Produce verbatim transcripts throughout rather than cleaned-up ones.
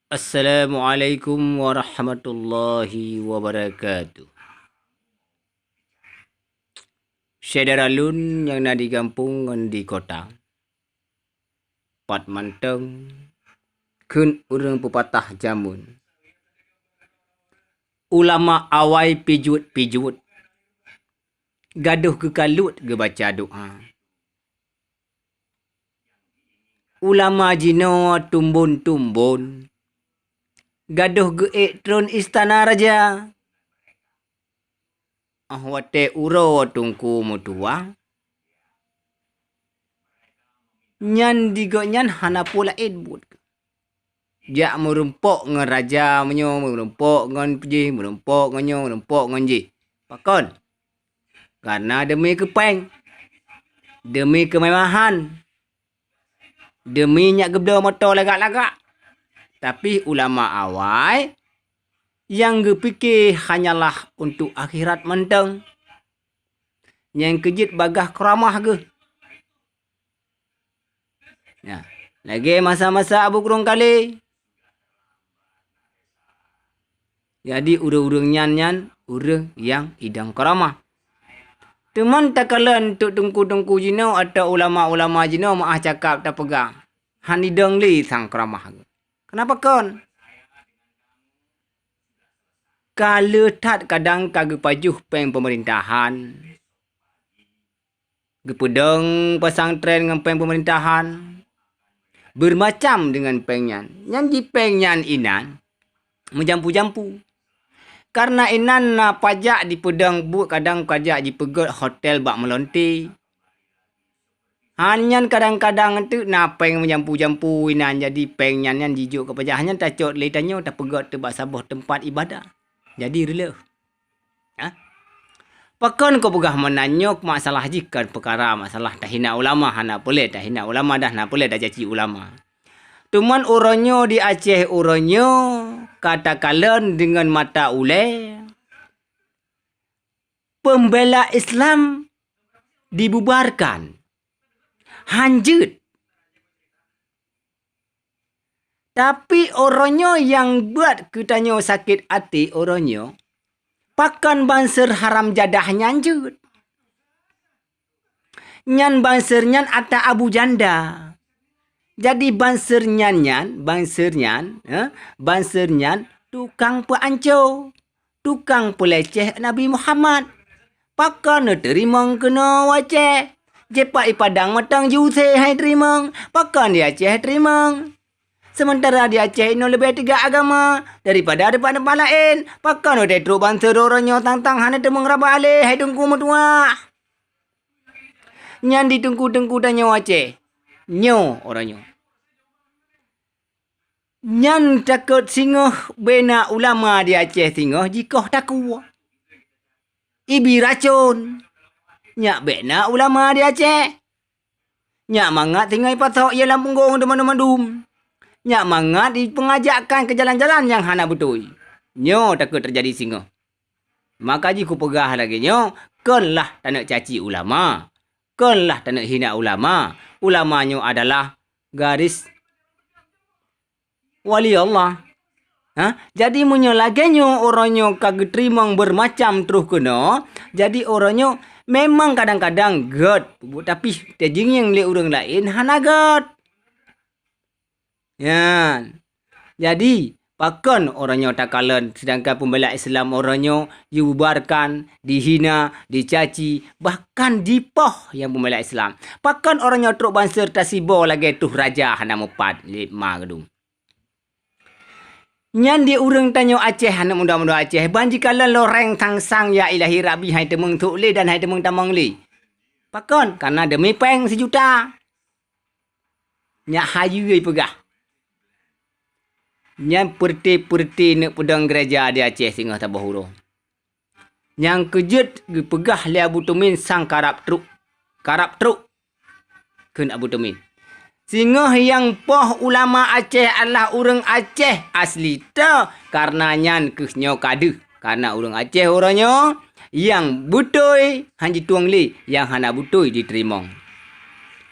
Assalamualaikum warahmatullahi wabarakatuh. Syedara lôn nyang na di gampông ngon di kota, pat mantong kheun ureuëng peupatah jameun, ulama awai pijuet-pijuet, gadôh geukaluet geubaca doa. Ulama jinoe tumbon-tumbon, gadôh geuék tron istana raja. Óh watée uroe teungku meutuwah, nyan di gobnyan hana peue laén buet. Jak meurumpok ngon raja meunyoe, meurumpok ngon jih, meurumpok ngon nyoe, meurumpok ngon jih. Pakon? Karena deumi keu péng, deumi keumewahan, deumi nyak geubloe moto lagak-lagak. Tapi ulama awai nyang geupike hanyalah untuk akhirat mantong. Nyang keujeuet bagaih keuramah geuh. Ya, lagée masa-masa Abu Kurong Kale. Jadi ureuëng-ureuëng nyan, nyan ureuëng nyang idong keuramah. Teuma takalon teungku-teungku jinoe atau ulama-ulama jinoe meuah cakap tapeugah, han idong lé sang keuramah. Kenapa kon? Ka le that kadang ka geupajoh péng peumeurintahan, geupeudong pesantren ngon péng peumeurintahan, beurmacam deungon péng nyan. Nyan jih péng nyan inan meujampu-jampu. Karena inan na pajak jipeudong buet, kadang pajak jipeugét hotel bak meulonte. Hán nyan kadang-kadang teuk na péng meujampu-jampu inan, jadi péng nyan nyan jijok keu pajak, hán nyan tacok lé tanyoe tapeugét teuk bak saboh teumpat ibadah. Jadi reuloh. Ha? Pakon kupeugah meunan nyoe masalah jih kon peukara masalah tahina ulama, hana peureulée tahina ulama dan hana peureulée tacaci ulama. Teuma uroe nyoe di Aceh, uroe nyoe ka takalon deungon mata ulée, peumbela Islam dibubarkan. Han jeuet. Tapi uroe nyoe nyang buet keu tanyoe sakét até uroe nyoe, pakon banser haram jadah nyan jeuet. Nyan banser nyan ata Abu Janda. Jadi banser nyan nyan, banser nyan, eh, banser nyan tukang peuanco, tukang peuleceh Nabi Muhammad. Pakon neuteurimong keunoe u Aceh? Jipat i Padang mantong jiuse hai teurimong, pakon di Aceh teurimong? Seumeuntara di Aceh inoe leubeh teuga agama daripada teumpat-teumpat laén, pakon watée trok bansa droe nyoe tang-tang hana teumeung raba alée hai teungku meutuwah? Nyan di teungku-teungku tanyoe Aceh nyoe uroe nyoe. Nyan takot singoh bena ulama di Aceh singoh jikoh takue. Ibi racon. Nyak bena ulama di Aceh. Nyak mangat singoh ipatok ie lam punggong teuma mandum. Nyak mangat ipeungajakkan keu jalan-jalan nyang hana beutôi. Nyoe takot teujadi singoh. Maka jih kupeugah lagée nyoe, konlah taneuk caci ulama, konlah taneuk hina ulama. Ulama nyoe adalah garis wali Allah. Ha? Jadi meunyoe lagée nyoe uroe nyoe ka geuteurimong beurmacam troh keunoe, jadi uroe nyoe memang kadang-kadang gét, tapi tajingieng lé ureuëng laén hana gét. Nyan. Jadi, pakon uroe nyoe takalon, seudangkan peumbela Islam uroe nyoe jibubarkan, dihina, dicaci, bahkan dipoh nyang peumbela Islam? Pakon uroe nyoe trok banser tasiboh lagée tuh raja hana mupat lé ma geudong? Nyan di ureuëng tanyoe Aceh, aneuk muda-muda Aceh, ban jikalon loreng sang-sang ya ilahi Rabbi hai teumeung thok lé dan hai teumeung tamong lé. Pakon? Karena deumi péng sijuta. Nyak hayeue peugah. Nyan peureuté-peureuté neuk peudong gereja di Aceh singoh saboh uroe. Nyang keujeuet geupeugah lé Abu Tumin sang karab trok. Karab trok, kheun Abu Tumin. Singoh nyang poh ulama Aceh adalah ureuëng Aceh asli te, karena nyan kheueh nyoe ka deuh. Karena ureuëng Aceh uroe nyoe nyang beutôi han jitueng lé, nyang hana beutôi jiteurimong.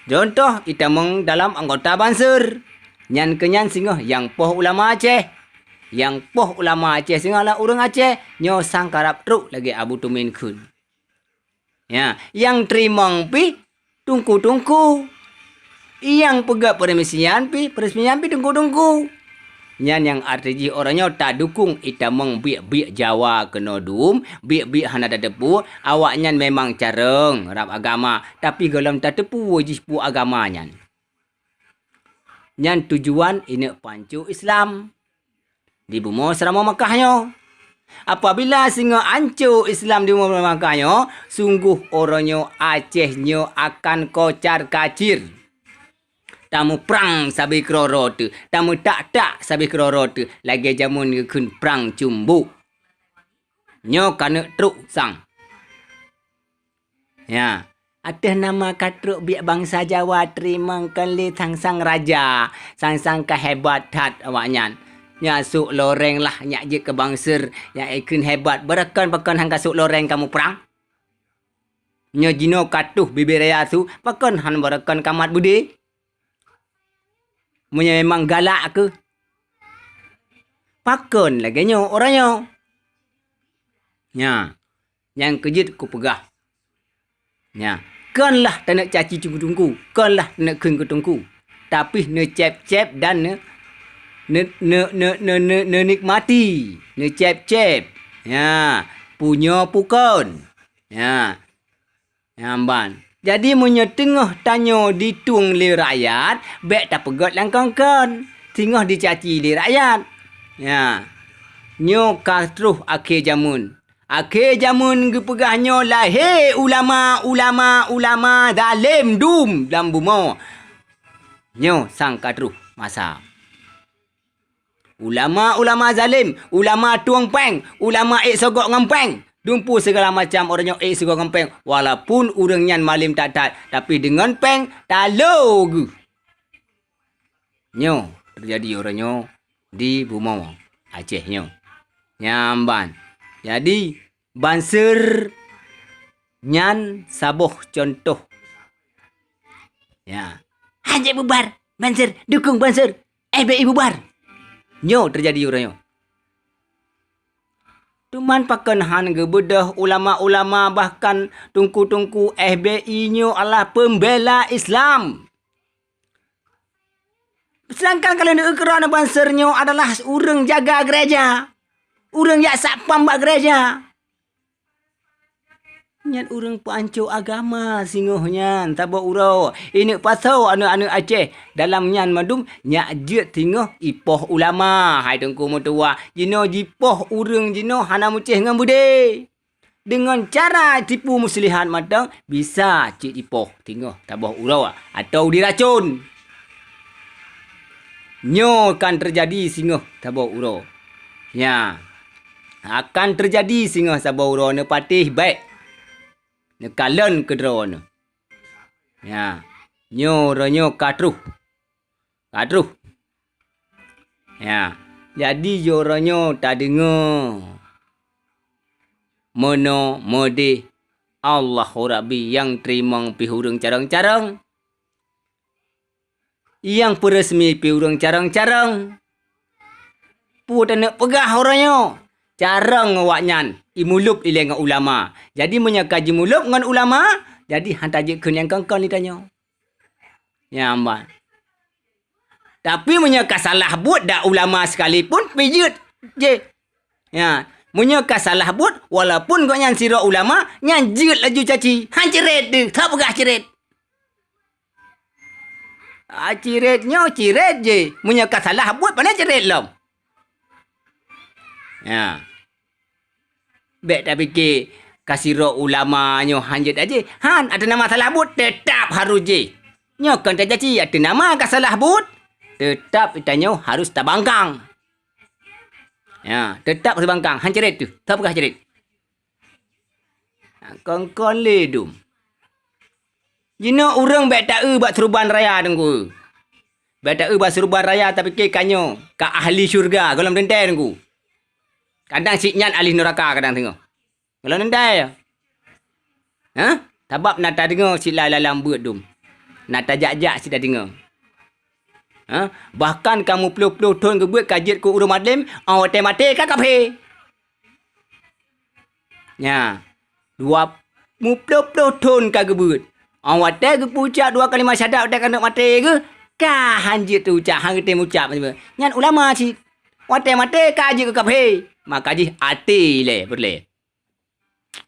Contoh, itamong dalam anggota banser. Nyan keunyan singoh nyang poh ulama Aceh. Nyang poh ulama Aceh singoh lah ureuëng Aceh, nyoe sang karab trok lagée Abu Tumin kheun. Ya, nyang teurimong pih teungku-teungku. Nyang peugét peureumisyan pih, peureumisyan pih teungku-teungku. Nyan nyang arti jih uroe nyoe tadukong itamong biek-biek Jawa keunoe dum, biek-biek hana tateupeue, awaknyan memang carông rab agama, tapi gohlom tateupeue jih peue agama nyan. Nyan tujuan ineuk panco Islam di bumoe Seuramoe Makkah nyoe. Apabila singoh anco Islam di bumoe Makkah nyoe, sunggoh uroe nyoe Aceh nyoe akan kocar-kacir. Tamuprang sabe keudroe-droe teuh, tameutak-tak sabe keudroe-droe teuh, lagée jameun geukheun prang cumbok. Nyoe ka neuk trok sang. Ya, ateueh nama ka trok biek bansa Jawa teurimong kon lé sang-sang raja, sang-sang ka hebat that awaknyan. Nyak sôk loreng lah, nyak jeuet keu banser, nyak ikheun hebat. Beureukan pakon han ka sôk loreng kamoe prang? Nyoe jinoe ka tuh bibée raya su, pakon han beureukan kamat beudé? Meunyoe memang galak keuh, pakon lagée nyoe uroe nyoe? Nya, nyang keujeuet kupeugah. Nya, kon lah taneuk caci teungku-teungku, kon lah taneuk kheun keu teungku, tapi neucép-cép dan ne-, ne-, neunikmati, neucép-cép. Nya, punyoe pukon. Nya, Nyan ban. Jadi, meunyoe teungoh tanyoe ditueng lé rakyat, bék tapeugét lam kon-kon, singoh dicaci lé rakyat. Nya, nyoe ka troh akhé jameun. Akhé jameun geupeugah nyoe lahé ulama, ulama, ulama zalém dum lam bumoe. Nyoe sang ka troh masa. Ulama-ulama zalém, ulama tueng péng, ulama ék sogok ngon péng. Dumpeue sigala macam ureuëng nyang ék sogok ngon péng, walaupun ureuëng nyan malém that-that, tapi deungon péng talo geuh. Nyoe teujadi uroe nyoe di bumoe Aceh nyoe. Nyan ban. Jadi, banser nyan saboh cuntoh. Ya. Hanjeuet bubar, banser, dukong banser. F B I bubar. Nyoe teujadi uroe nyoe. Teuma pakon han geubeudôh ulama-ulama bahkan teungku-teungku F B I nyoe adalah peumbela Islam. Seudangkan ka lheueh neukeurah banser nyoe adalah ureuëng jaga gereja, ureuëng jak satpam bak gereja. Nyan ureuëng peuanco agama singoh nyan saboh uroe. Ineuk pasoe aneuëk-aneuëk Aceh dalam nyan mandum nyak jeuet singoh ipoh ulama. Hai teungku meutuwah, jinoe jipoh ureuëng jinoe hana meucéh ngon beudé. Deungon cara tipu muslihat mantong bisa cit jipoh singoh saboh uroe atau diracon. Nyoe kan teujadi singoh saboh uroe. Nya, akan teujadi singoh saboh uroe neupatéh bék, neukalon keudroe neuh. Nya, nyoe uroe nyoe ka troh. Ka troh. Ya, jadi uroe nyoe tadeungoe meunoe meudeh Allahu Rabbi nyang teurimong pih ureuëng carông-carông. Nyang peureusmi pih ureuëng carông-carông. Peue taneuk peugah uroe nyoe? Carông awaknyan imulôb ilée ngon ulama. Jadi meunyoe ka jimulôb ngon ulama, jadi han tajeuet kheun nyang kon-kon lé tanyoe. Nyan ban. Tapi meunyoe ka salah buet dak ulama sekalipun, pih jeuet jih. Ya, meunyoe ka salah buet, walaupun gobnyan sidroe ulama, nyan jeuet laju caci. Han ceuret deuh, that peugah ceuret. Ah, ceuret nyoe ceuret jih. Meunyoe ka salah buet, pane ceuret lom. Ya. Bék tapike ka sidroe ulama nyoe han jeuet aje. Han, ateueh nama salah buet, teutap harôh jih. Nyoe kon tacaci, ateueh nama ka salah buet, teutap tanyoe harôh tabangkang. Ya, teutap harôh tabangkang. Han ceuret teuh, that peugah ceuret. Kon-kon lé dum. Jinoe ureuëng bék taeu bak seuruban raya teungku. Bék taeu bak seuruban raya tapike ka nyoe ka ahli syeuruga gohlom teuntée teungku. Kadang cit nyan ahli neuraka kadang teungoh. Gohlom teuntée. Hah? Sabab na tadeungoe cit lam-lam beuet dum. Na tajak-jak cit tadeungoe. Ha? Bahkan ka muploh-ploh thon geubeuet ka jeuet keu ureuëng madem, 'oh watée maté ka kafé. Nya, dua muploh-ploh thon ka geubeuet. 'Oh watée geupeucap dua kalimat syahadat watée ka neuk maté geuh, ka hán jeuet teuucap, hán geutem ucap. Nyan ulama cit. Watée maté ka jeuet keu kafé. Maka jih até ilée peureulée.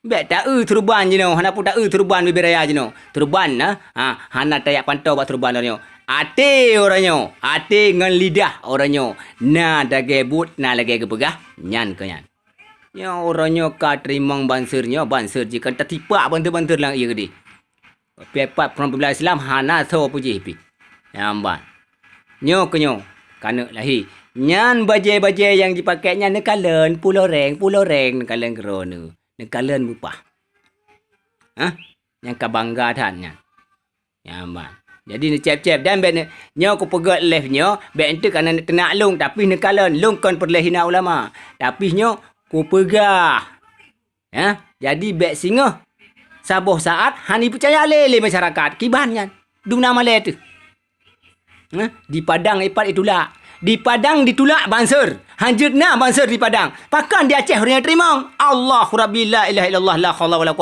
Bék ta-eu turban jinoe, hana peue ta-eu turban bibée raya jinoe. Turban na, ha, hana tajak pantoe bak turban uroe nyoe. Até uroe nyoe, até ngon lidah uroe nyoe. Na dagée buet, na lagée geupeugah, nyan keu nyan. Nyoe uroe nyoe ka teurimong banser nyoe, banser jih kan tatipak banter-banter lam ié keudeh. Pih pat peurumoh peubeulah Islam hana soe peujih pih. Nyan ban. Nyoe keu nyoe, kaneuk lahé. Nyan bajée-bajée nyang jipakék nyan neukalon, puloreng, puloreng neukalon keudroe nyoe. Neukalon beupah. Hah? Nyang ka bangga that nyan. Nyan ban. Jadi neucép-cép dan bék neu-, nyoe kupeugét lé nyoe, bék enteuk kana teunak lôn, tapi neukalon, lôn kon peureulée hina ulama. Tapi nyoe kupeugah. Ya, jadi bék singoh saboh saát hana jipeucaya lé, lé masyarakat. Kiban nyan. Dum na malée teuh. Nah, di Padang ipat itulak. Di Padang ditulak banser. Hanjeuet na banser di Padang. Pakon di Aceh ureuëng nyang teurimong? Allahu Rabbi la ilaha illallah la haula wala